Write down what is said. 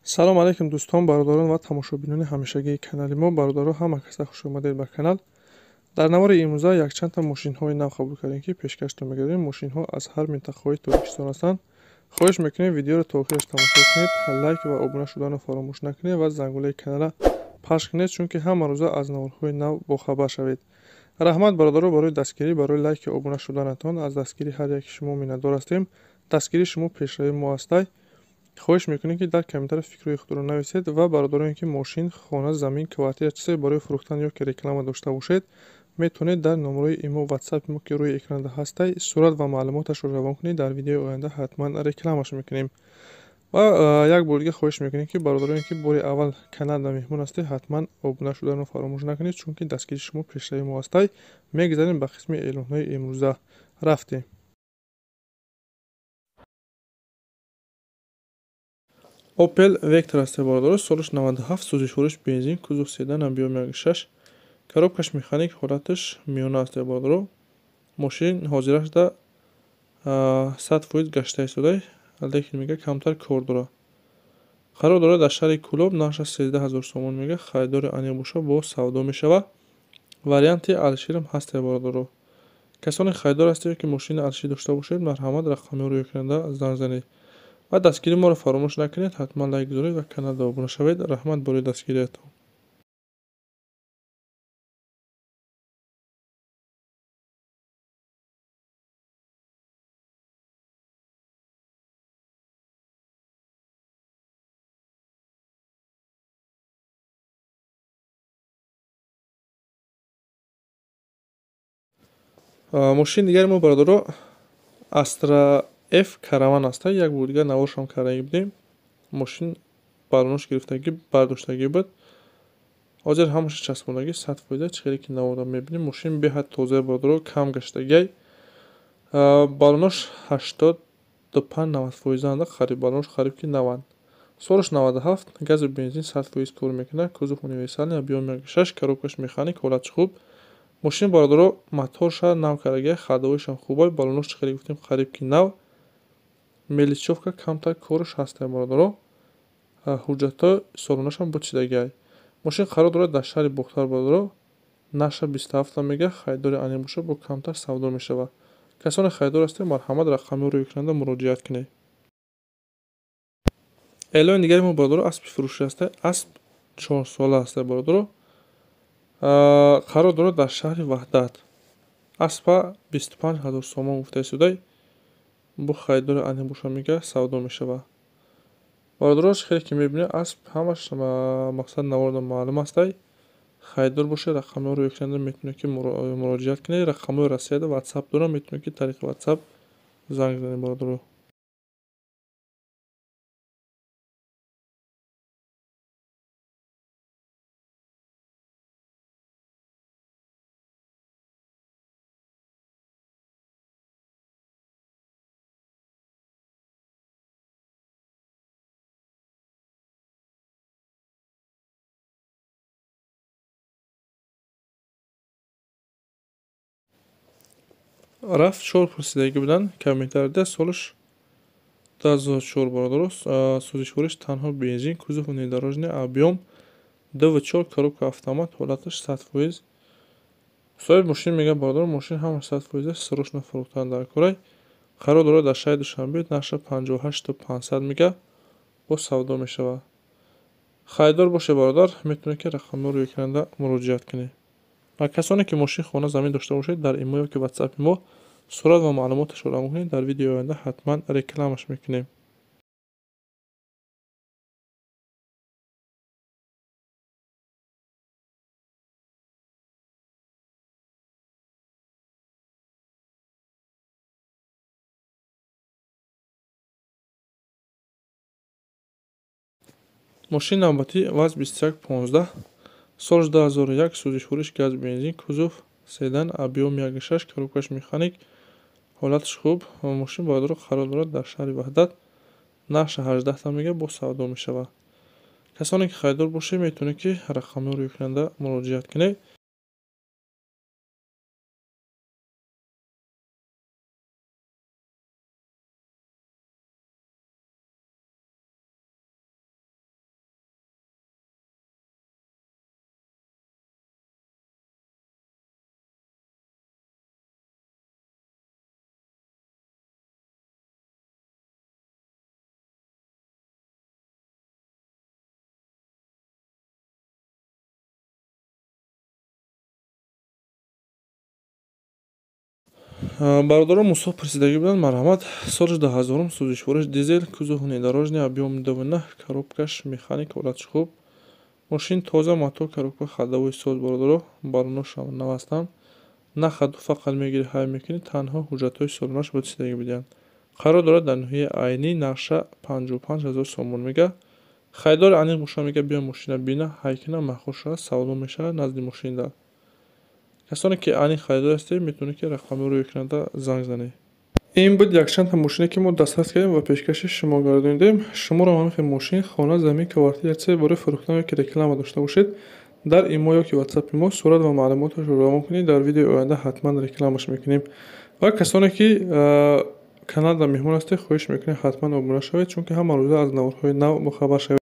Салом алейкум дӯстон, бародарон ва тамошобинони ҳамешагии канали мо. Бародаро, ҳама каса хуш омадед ба канал. Дар навори имрӯза якчандта мошинҳои нав қабул кардем, ки пешкаштон мегардем. Мошинҳо аз ҳар минтақаҳои Тоҷикистон ҳастанд. Хоҳиш мекунем, видеоро то охираш тамошо кунед, лайк ва обуна шуданро фаромӯш накунед ва зангулаи каналро пахш кунед, чунки ҳама рӯза аз наворҳои нав бохабар шавед. Раҳмат, бародаро, барои дастгирӣ, барои лайки обуна шуданатон. Аз дастгирии ҳар яки шумо миннатдор ҳастем. Дастгирии шумо пешравии мо ҳастай. Хоҳиш мекунем, ки дар комментария фикрҳои худро нависед ва бародароне, ки мошин, хона, замин, квартира, чизе барои фурӯхтан ё ки реклама дошта бошед, метавонед дар номерои имо, ватсапи мо, ки рӯи экранда ҳастай, сурат ва маълумоташро равон кунед. Дар видеои оянда ҳатман рекламаш мекунем. Ва як бор дига хоҳиш мекунем, ки бародароне, ки бори аввал каналда меҳмон ҳастед, ҳатман обуна шуданро фаромӯш накунед, чунки дастгирии шумо пешравии мо ҳастай. Мегузарем ба қисми эълонҳои имрӯза. Рафтем. Opel Vectra аст, бародаро, солаш 97, сӯзишвориш бензин, кузов седан, объём 1.6, коробкаш механик, ҳолаташ миёна аст, бародаро. Мошин ҳозираш да 100% гашта истодай, лекин мега камтар кор дора. Қарор дорад дар шаҳри Кӯлоб, нархаш 13 000 сомон мега, харидори аниқ боша, бо савдо мешава. Варианти алширам ҳаст, бародаро. Касоне харидор ҳастед, ки мошини алшир дошта бошед, марҳамат, рақамҳоро экранда занг занед. Ва дастгирии моро фаромӯш накунед, ҳатман лайк гузоред ва каналда обуна шавед. Раҳмат барои дастгириятон. Мошини дигари мо, бародаро, Astra F Caravan аст. Як бор дигар наворшам кардаги будем. Мошин балонош гирифтагӣ, бардоштагӣ буд. Ҳозир ҳамаша часпондагӣ 100%, чӣ хеле ки наворда мебинем. Мошин беҳад тоза, бародаро, кам гаштагиай. Балонош 85, 90 фоизанда, қариб балонош қариб ки наванд. Солаш 97, газу бензин 100% кор мекунад, кузов универсальный, объём 1.6, коробкаш механик, ҳолатш хуб. Мошин, бародаро, моторша нав кардагиай, ходовойшам хубай, балонош, чӣ хеле гуфтем, қариб ки нав. Мелочёвка камтар кораш ҳастай, бародаро. Ҳуҷҷатҳои солонашам бучидагиай. Мошин қарор дорад дар шаҳри Бохтар, бародаро. Нархша 27 мега, харидори аниқ боша, бо камтар савдо мешавад. Касоне харидор ҳастед, марҳамат, рақамҳоро экранда муроҷиат кунед. Эълони дигари мо, бародаро, аспи фурӯшӣ ҳастай. Асп 4 сола ҳастай, бародаро. Қарор дорад дар шаҳри Ваҳдат. Аспа 25 000 сомон гуфта истодай. Бо харидори аниқ боша, мега, савдо мешавад. Бародаро, хеле ки мебинед, асп ҳамаш мақсад наворда маълум ҳастай. Харидор бошед, рақамҳоро экранда метавонед, ки муроҷиат кунед. Рақамҳои Россияда ватсап дорам, метавонед, ки тариқи ватсап занг занед, бародаро. Раф чор пурсидагӣ буданд комментарияда, солаш 2004, бародаро, сӯзишвориш танҳо бензин, кузов внедорожный, объём 2.4, коробка автомат, ҳолаташ 100%. Соҳиби мошин мегӯяд, бародаро, мошин ҳамаш 100%, срочно фурӯхтан дар корай. Қарор дорад дар шаҳри Душанбе, нархша 58 500 мега, бо савдо мешавад. Харидор бошед, бародар, метавонед, ки рақамҳоро экранда муроҷиат кунед. Ва касоне ки мошин, хона, замин дошта бошед, дар имо ё ки ватсапи мо сурат ва маълумоташро равон кунед. Дар видеои оянда ҳатман рекламаш мекунем. Мошини навбатӣ ВАЗ 2115, солаш 2001, сӯзишвориш газ, бензин, кузов седан, объём 1.6, коробкаш механик, ҳолаташ хуб. Мошин, бародаро, қарор дорад дар шаҳри Ваҳдат, нархша 18 мега, бо савдо мешавад. Касоне ки харидор бошед, метавонед, ки рақамҳоро экранда муроҷиат кунед. Бародарон, Мусо пурсидагӣ буданд, марҳамат. Соли 2000-ум, сӯзишвориш дизел, кузов внедорожный, объём 2,9, коробкаш механик, ҳолатш хуб. Мошин тоза, мотор, коробка, ходовой соз, бародаро, баллоношам нав ҳастанд. На ходу, фақат мегирӣ, ҳай мекунӣ, танҳо ҳуҷҷатҳои солимаш бояд бидиҳанд. Қарор дорад дар ноҳияи Айнӣ, нархша 55 000 сомон мега. Харидори аниқ боша, мега, биё, мошина бина, ҳай кина, маъқул шавад, савдо мешавад назди мошинда. Касоне ки аниқ харидор ҳастед, метавонед, ки рақамҳоро рӯи экранда занг занед. Ин буд якчандта мошине, ки мо дастрас кардем ва пешкаши шумо гардонидем. Шуморо ҳамин хел мошин, хона, замин, квартира, чизе барои фурӯхтан ё ки реклама дошта бошед, дар имо ё ки ватсапи мо сурат ва маълумоташро равон кунед, дар видеои оянда ҳатман рекламаш мекунем. Ва касоне ки каналда меҳмон ҳастед, хоҳиш мекунем, ҳатман обуна шавед, чунки ҳама рӯза аз наворҳои нав бохабар шавед.